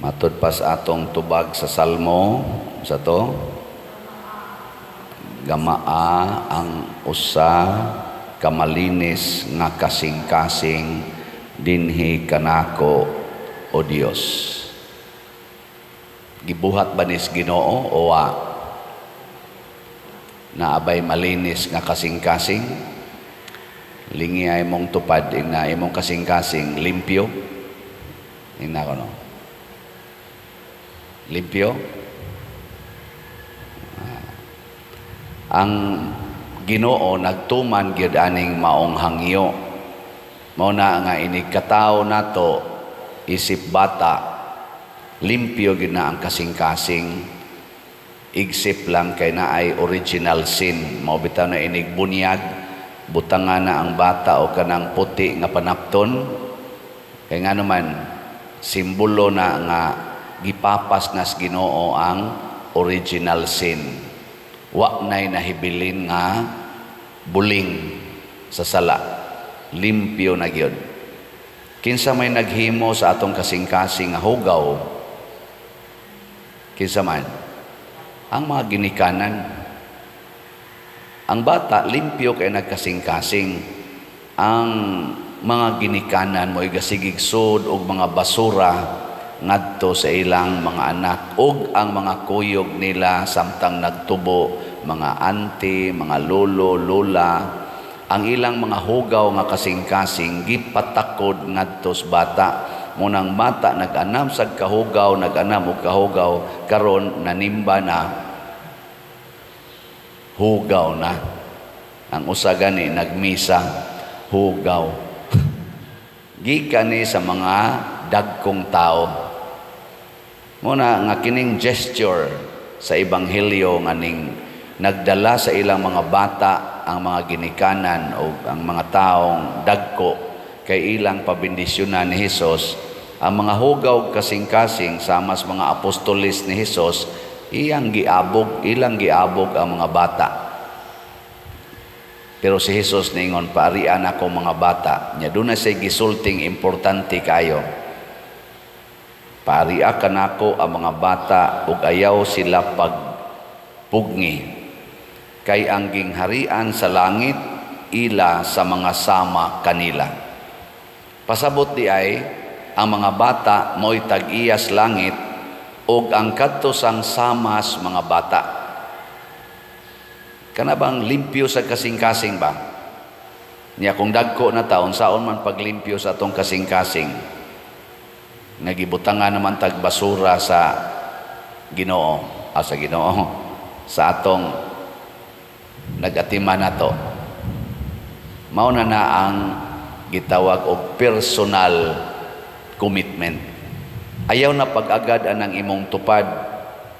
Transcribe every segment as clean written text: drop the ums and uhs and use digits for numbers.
Matud pa sa atong tubag sa Salmo sa to, gamaa ang usa ka malinis nga kasing-kasing dinhi kanako, o Dios. Gibuhat ba nis Ginoo o wa? Naabay malinis nga kasing-kasing? Lingi ay mong tupad na imong kasing-kasing limpyo. Ina ko, no? Limpyo? Ang Ginoo nagtuman gyud aning maong hangyo. Mao na nga inig katawo nato isip bata, limpyo gyud na ang kasing-kasing. Igsip lang kay naay original sin. Mao bitaw na inig bunyag, butangan na ang bata o kanang puti nga panapton. Kay nga naman simbolo na nga gipapas nas Ginoo ang original sin. Wa na'y nahibilin nga buling sa sala. Limpyo na gyud. Kinsa may naghimo sa atong kasing-kasing nga hugaw? Kinsa man? Ang mga ginikanan. Ang bata, limpyo kay nagkasing-kasing. Ang mga ginikanan mo'y gasigig sud og mga basura ngadto sa ilang mga anak ug ang mga kuyog nila samtang nagtubo, mga auntie, mga lolo, lola, ang ilang mga hugaw nga kasing-kasing gipatakod ngadto sa bata. Munang bata nag-anam sa kahugaw, nag-anam og kahugaw, karon nanimba na, hugaw na. Ang usa gani nagmisa, hugaw. Gikan ni sa mga dagkong tao. Muna nga kining gesture sa ebanghelyo nga ning nagdala sa ilang mga bata ang mga ginikanan o ang mga taong dagko kay ilang pabendisyonan ni Hesus ang mga hugaw kasing-kasing sama sa mga apostoles ni Hesus, iyang giabog, ilang giabog ang mga bata. Pero si Hesus niingon, "Paarian ako mga bata." Nya doon na siya gisulting importante kayo. "Paaria kanako ang mga bata ug ayaw sila pagpugngi. Kay ang gingharian sa langit ila sa mga sama kanila." Pasabot di ay ang mga bata mo'y tag-iyas langit ug ang kadto sang samas mga bata. Kana bang limpyo sa kasing-kasing ba? Niya kung dagko na taon, saon man paglimpyo sa atong kasing-kasing? Nagibutangan naman tag basura sa Ginoo, sa Ginoo, sa atong nagatiman nato. Mao na na ang gitawag og personal commitment. Ayaw na pag-agad anang imong tupad.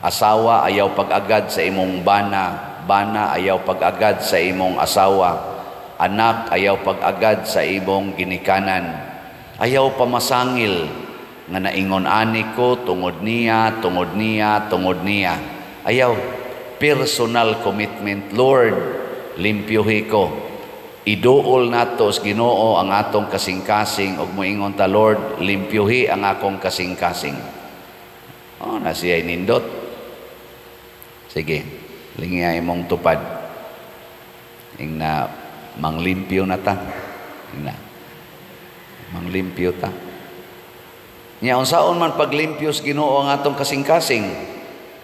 Asawa, ayaw pag-agad sa imong bana. Bana, ayaw pag-agad sa imong asawa. Anak, ayaw pag-agad sa imong ginikanan. Ayaw pamasangil nga naingon ani ko tungod niya, tungod niya, tungod niya. Ayaw. Personal commitment. "Lord, limpyuhi ko." Iduol nato sa Ginoo ang atong kasing-kasing ug moingon ta, "Lord, limpyuhi ang akong kasing-kasing." Oh, na siya nindot. Sige, lingi imong tupad. Ing na manglimpyo na ta. Ing na manglimpyo ta. Nya unsaon man paglimpyo sa Ginoo ang atong kasing-kasing?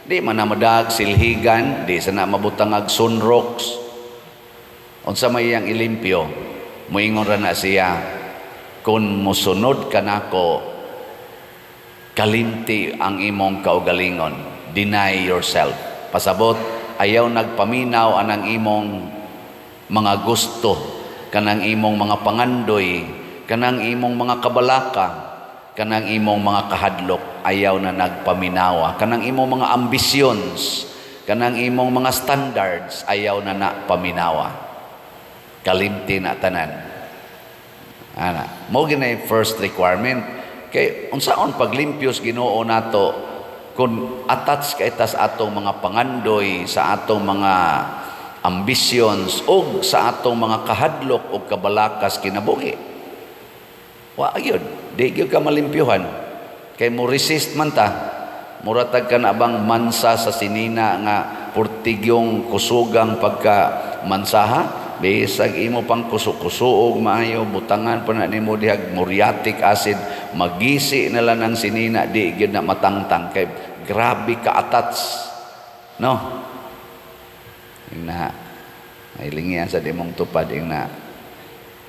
Di man na madag silhigan, di sa na mabutang ag sunrocks. Unsa may iyang ilimpyo? Moingon ra na siya, "Kung musunod ka nako, kalimti ang imong kaugalingon. Deny yourself." Pasabot, ayaw nagpaminaw anang imong mga gusto, kanang imong mga pangandoy, kanang imong mga kabalaka, kanang imong mga kahadlok, ayaw na nagpaminawa. Kanang imong mga ambisyons, kanang imong mga standards, ayaw na na paminawa. Kalimti na tanan. Ana, mo ginay first requirement. Kay unsaon paglimpyos Ginoo nato kung attach kay tas atong mga pangandoy, sa atong mga ambitions ug sa atong mga kahadlok ug kabalakas kinabuhi? Wa gyud, di gyud ka malimpyuhan. Kay mo resist man ta, mura tag ka na bang mansa sa sinina nga purtigyong kusugang pagka mansaha, bisag imo pang kusukusuog maayo, butangan pa na nimo dihag muriatic acid, magisi na lang ang sinina, di gyud na matangtang kay grabe ka attach, no? Ingna ay lingian sa imong tupad, ingna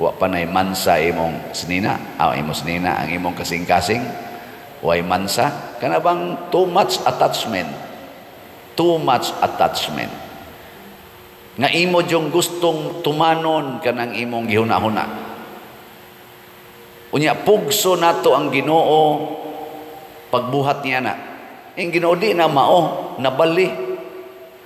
wa pa nay mansa imong sinina, aw imong sinina, ang imong kasing-kasing way mansa. Kana bang too much attachment, too much attachment nga imo jung gustong tumanon kanang imong gihuna-huna. Unya pugso nato ang Ginoo pagbuhat niya na. Ang Ginoo di na mao nabali.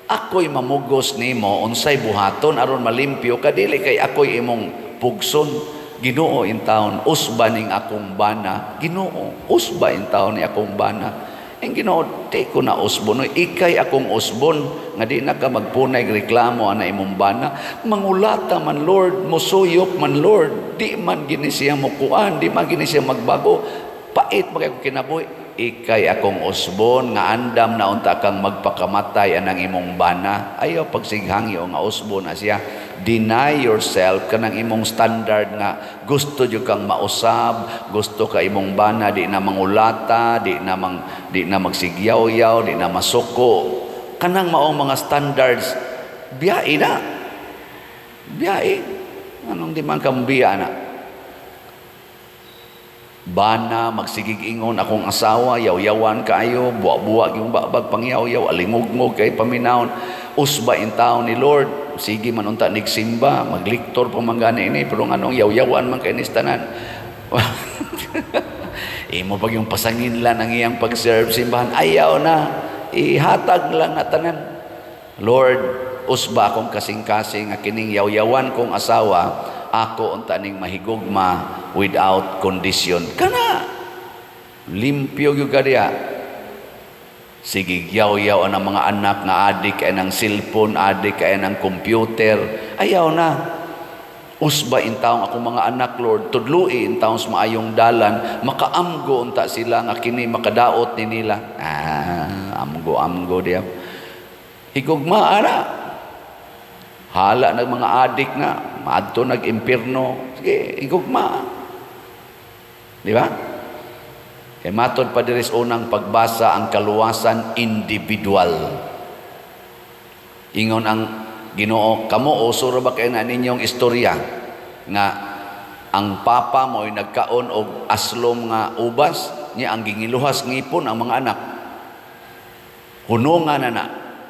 Ako'y mamugos nimo unsay buhaton aron malimpyo ka, dili kay ako'y imong pugson. Ginoo in taon, usba ning akong bana. Ginoo, usba in taon ni akong bana. Ang Ginoo, di ko na usbon. Ikay akong usbon nga di na ka magpunay reklamo ana imong bana. Mangulata man, Lord, musuyop man, Lord, di man gini siya mukuan, di man gini siya magbago. Pait man kay kinabuhi. Ikay akong usbon nga andam na unta kang magpakamatay anang imong bana. Ayaw pagsighangyo nga usbon na siya. Deny yourself kanang imong standard nga gusto jud kang mausab, gusto ka imong bana di na mangulata, di na magsigyaw-yaw, di na masuko. Kanang maong mga standards, biyai na. Biyai. Anong di man kang biya na? Bana, magsigig ingon akong asawa, yaw-yawan kaayo, buwa-buwa yung babag pangyaw-yaw, alingugngog kay paminawon. Usba in taon ni Lord, sige man unta nigsimba, magliktor pa man gani ini, pero nganong yaw-yawan man kay nis tanan. Imo pag yung pasangin lang ang iyang pag-serve simbahan, ayaw na, ihatag lang na tanan. Lord, usba akong kasing-kasing, nga kining yaw-yawan kong asawa, ako unta ning mahigugma without condition. Kana limpyo gyud ka diha. Sige, yaw-yaw ang mga anak nga adik kay ng cellphone, adik kay ng computer. Ayaw na. Usba in taong akong mga anak, Lord, tudloi in taong sa maayong dalan, makaamgo unta sila nga kini makadaot ni nila. Ah, amgo amgo diya. Higugma ara. Hala nag mga adik na maadto nag impierno. Sige, higugma. Di ba? Kay matod pa diri sa unang pagbasa, ang kaluwasan individual. Ingon ang Ginoo, kamo uso ra ba kay na ninyong istorya nga ang papa mo'y nagkaon og aslom nga ubas niya, ang gingiluhas ngipon ang mga anak. Hunungan na na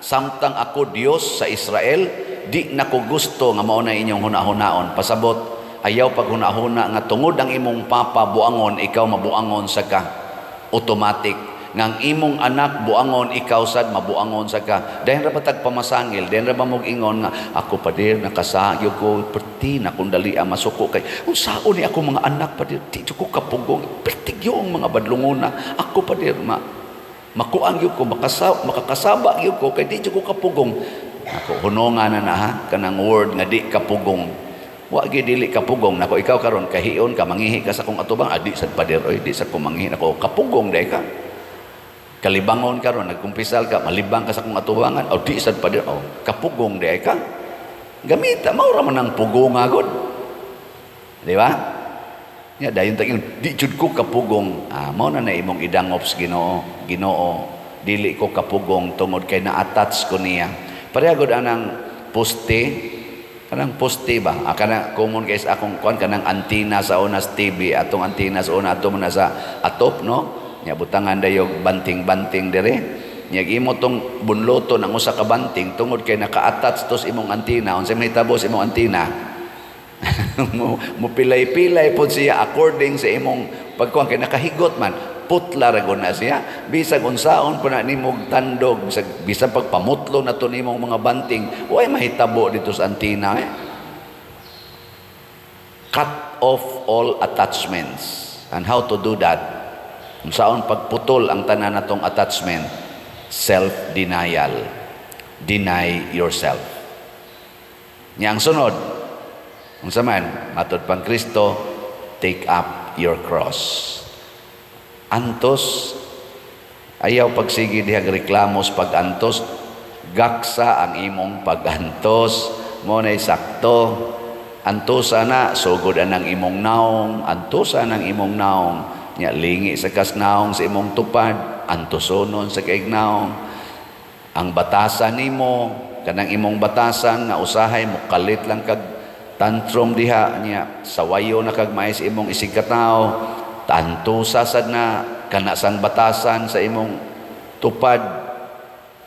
samtang ako Dios sa Israel, di na ko gusto nga mao na inyong hunahunaon. Pasabot, ayaw paghunahuna nga tungod ang imong papa buangon, ikaw mabuangon sa ka. Automatic nga ang imong anak buangon, ikaw sad mabuangon sa ka. Dayon ra patag pamasangil, dayon ra ba mog ingon nga ako pader nakasagyo ko perti na kung dali ang masuko kay unsaon ni ako mga anak pader, di ko kapugong perti gyud mga badlongona ako pader, ma makuang gyud ko, makakasaba gyud ko kay di ko kapugong. Ako hunongan na na ha kanang word nga di kapugong. Wa gyud dili kapugong nako. Ikaw karon kahion ka, mangihi ka sa akong atubang, adi sad pader oy, di sad ko mangihi nako, kapugong day ka. Kalibangon karon, nagkumpisal ka, malibang ka sa akong atubangan, o di sad pader, o kapugong day ka. Gamita mao ra man ang pugong agod. Di ba? Nya dayon tag di jud ko kapugong. Ah, mao na na imong idangop sa Ginoo. Ginoo, dili ko kapugong tungod kay na-attach ko niya. Pareha gud anang poste, kanang poste ba? Ah, kanang common kay sa akong kuan, kanang antina sa unas TV, atong antina sa una ato man sa atop, no? Nya butangan dayog banting-banting dire. Nya imo tong bunloton ang usa ka banting tungod kay naka-attach to sa imong antina. Unsay mahitabo sa imong antina? Mo pilay-pilay pod siya according sa imong pagkuan kay nakahigot man. Putla ra gud na siya. Bisag unsaon pa na nimog tandog, bisag pagpamutlo na to nimong mga banting, way mahitabo dito sa antina eh. Cut off all attachments. And how to do that? Unsaon pagputol ang tanan natong attachment? Self-denial. Deny yourself. Nya ang sunod, unsa man, matod pang Kristo, take up your cross. Antos. Ayaw pagsige dihag reklamos pag-antos, gaksa ang imong pag-antos. Mo nay sakto. Antosa na, sugod anang imong naong, antosa nang imong naong. Nya lingi sa kas naong sa imong tupad, antosonon sa kaig naong. Ang batasan nimo, kanang imong batasan nga usahay mo kalit lang kag tantrum diha niya, sawayo na kag mais imong isig katao, antosa sad na kana sang batasan sa imong tupad,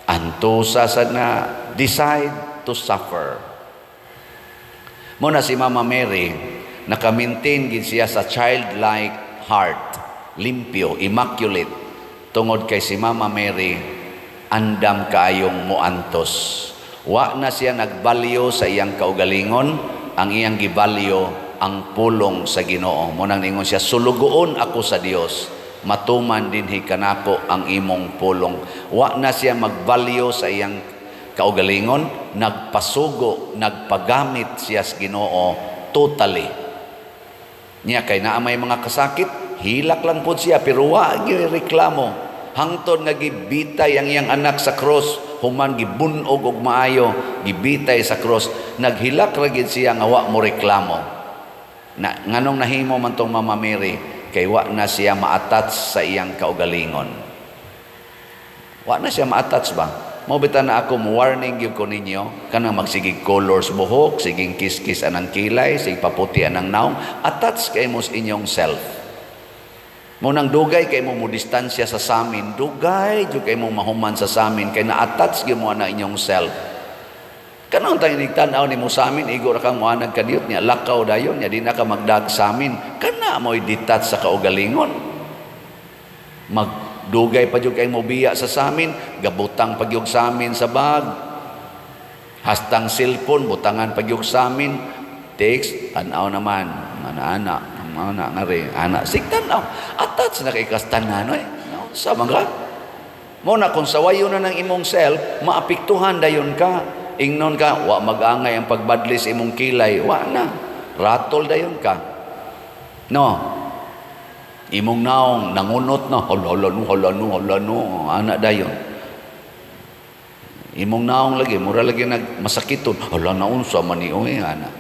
antosa sad na, decide to suffer. Mo na si Mama Mary, naka-maintain gid siya sa childlike heart, limpyo, immaculate, tungod kay si Mama Mary andam kaayong muantos. Wa na siya nagbalyo sa iyang kaugalingon, ang iyang gibalyo ang pulong sa Ginoo. Mo nang ningon siya, "Sulugoon ako sa Dios, matuman dinhi kanako ang imong pulong." Wa na siya magbalyo sa iyang kaugalingon, nagpasugo, nagpagamit siya sa Ginoo totally. Niya kay naa may mga kasakit, hilak lang pod siya pero wa gyud reklamo. Hangtod nga gibitay ang iyang anak sa cross, human gibunog og maayo, gibitay sa cross, naghilak ra gid siya nga wa mo reklamo. Na nganong nahimo man tong Mama Mary? Kay wa na siya ma-attach sa iyang kaugalingon. Wa na siya ma-attach ba? Mo bitaw na ako mo warning gyud ko ninyo kanang magsigig colors buhok, siging kiskis anang kilay, sig paputi anang naong, attach kay mo sa inyong self. Mo nang dugay kay mo mo distansya sa samin, dugay jud kay mo mahuman sa samin kay na-attach gyud mo na inyong self. Kanang tang tan-aw nimo sa amin, igo ra kang moanag kadiyot niya, lakaw dayon niya, di na ka magdag sa amin. Kana mo'y detach sa kaugalingon. Magdugay pa jud kay mo biya sa samin, gabutang pa gyud sa amin sa bag. Hastang cellphone, butangan pa gyud sa amin. Text, tan-aw naman, ana-ana, ana ngari, ana, sig tan-aw. Attach na kay kas tanan oy. No, sa mga mo na kung sawayo na ng imong self, maapektuhan dayon ka. Ingnon ka, wa mag-angay ang pagbadli sa imong kilay, wa na. Ratol dayon ka. No. Imong naong nangunot na, hala hala no, hala no, hala no, ana dayon. Imong naong lagi, mura lagi nag masakiton, hala na unsa man ni oy, ana.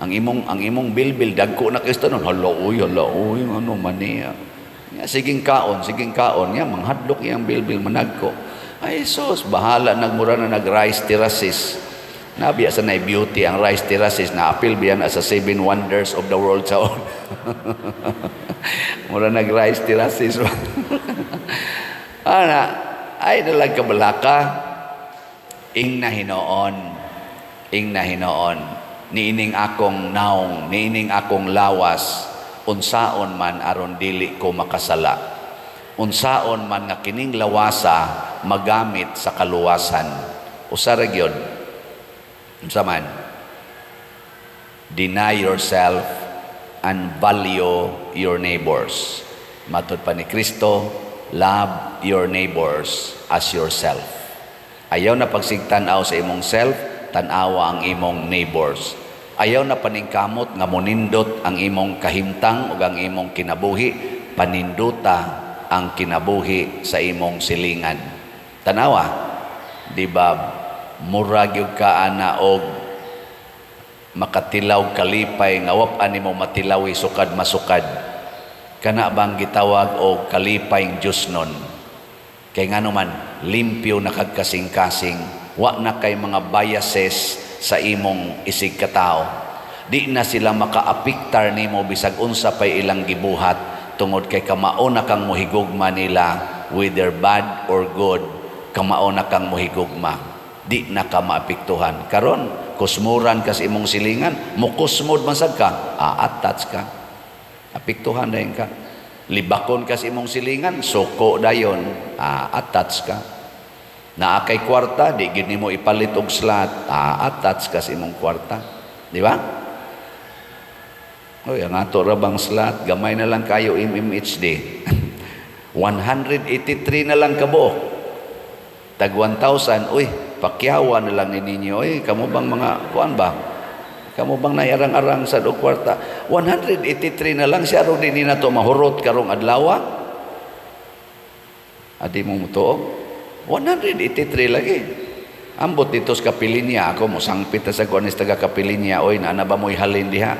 Ang imong bilbil dagko na kay tanon, hala oy, ano man niya. Ya, siging kaon, ya manghadlok iyang bilbil managko. Ay sus, bahala nagmura na nag rice terraces. Nabiya sa nay beauty ang rice terraces, na apil biya na sa seven wonders of the world sa. Mura nag rice terraces. Ana, ay dalag kabalaka. Ing na hinoon. Ing na hinoon. Niining akong naong, niining akong lawas, unsaon man aron dili ko makasala. Unsaon man nga kining lawasa magamit sa kaluwasan. Usa ra gyud. Unsa man? Deny yourself and value your neighbors. Matod pa ni Kristo, love your neighbors as yourself. Ayaw na pagsigtan-aw sa imong self, tan-awa ang imong neighbors. Ayaw na paningkamot nga monindot ang imong kahimtang ug ang imong kinabuhi, paninduta ang kinabuhi sa imong silingan. Tanawa, di ba, murag gyud ka ana og makatilaw kalipay nga wa pa nimo matilawi sukad masukad. Kana bang gitawag og kalipay Diyos nun? Kay ngano man, limpyo na kag kasing-kasing, wa na kay mga biases sa imong isig katao. Di na sila makaapiktar nimo bisag unsa pay ilang gibuhat tungod kay kamao na kang mohigugma nila, whether bad or good, kamao na kang mohigugma. Di na ka maapektuhan. Karon, kusmuran ka sa imong silingan, mukusmod man sad ka, attach ka. Apektuhan dayon ka. Libakon ka sa imong silingan, suko dayon, attach ka. Naa kay kwarta, di gid nimo ipalit og slot, attach ka sa imong kwarta. Di ba? Oy, ang ato ra bang slot, gamay na lang kayo MMHD. 183 na lang kabuok. Tag 1,000, uy, pakyawa na lang ni ninyo. Uy, kamo bang mga, kuan ba? Kamo bang naiarang-arang sa og kwarta? 183 na lang siya, aron di na to mahurot karong adlaw. Adi mo mutuog? 183 lagi. Ambot dito sa Kapilinya, ako mo sangpit sa kuan taga Kapilinya, oy, naa ba mo'y halin diha?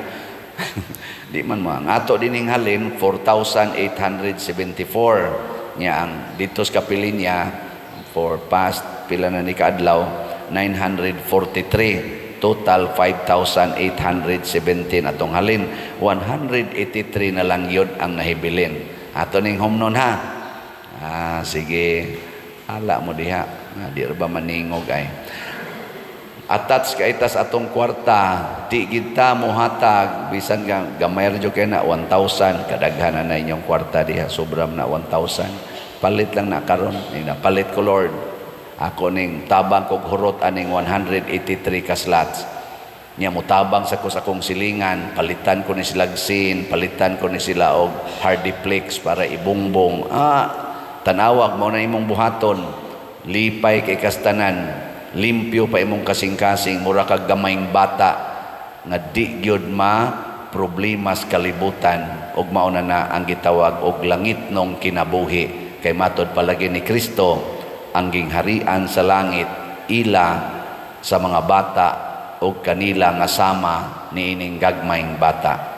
Di man mo. Ang ato dining halin 4,874. Nya ang dito sa Kapilinya for past pila na ni kaadlaw, 943. Total 5,817 atong halin. 183 na lang yun ang nahibilin. Ato ning humnon ha. Ah, sige. Ala mo diha. Ah, di ba maningog ay. Attach kay tas atong kwarta, di kita mohatag bisan gamay ra jud kay na 1,000, kadaghan na inyong kwarta diha, sobram na 1,000. Palit lang na karon, ni palit ko, Lord. Ako ning tabang kog hurot aning 183 ka slots. Nya motabang sa ko sa akong silingan, palitan ko ni sila sin, palitan ko ni sila og Hardiflex para ibungbong. Ah, tanawag mo na imong buhaton. Lipay kay kastanan, limpyo pa imong kasing-kasing, mura kag gamayng bata nga di gyud ma problemas kalibutan, ug mao na na ang gitawag og langitnong kinabuhi, kay matod palagi ni Kristo, ang gingharian sa langit ila sa mga bata og kanila nga sama niining gagmayng bata.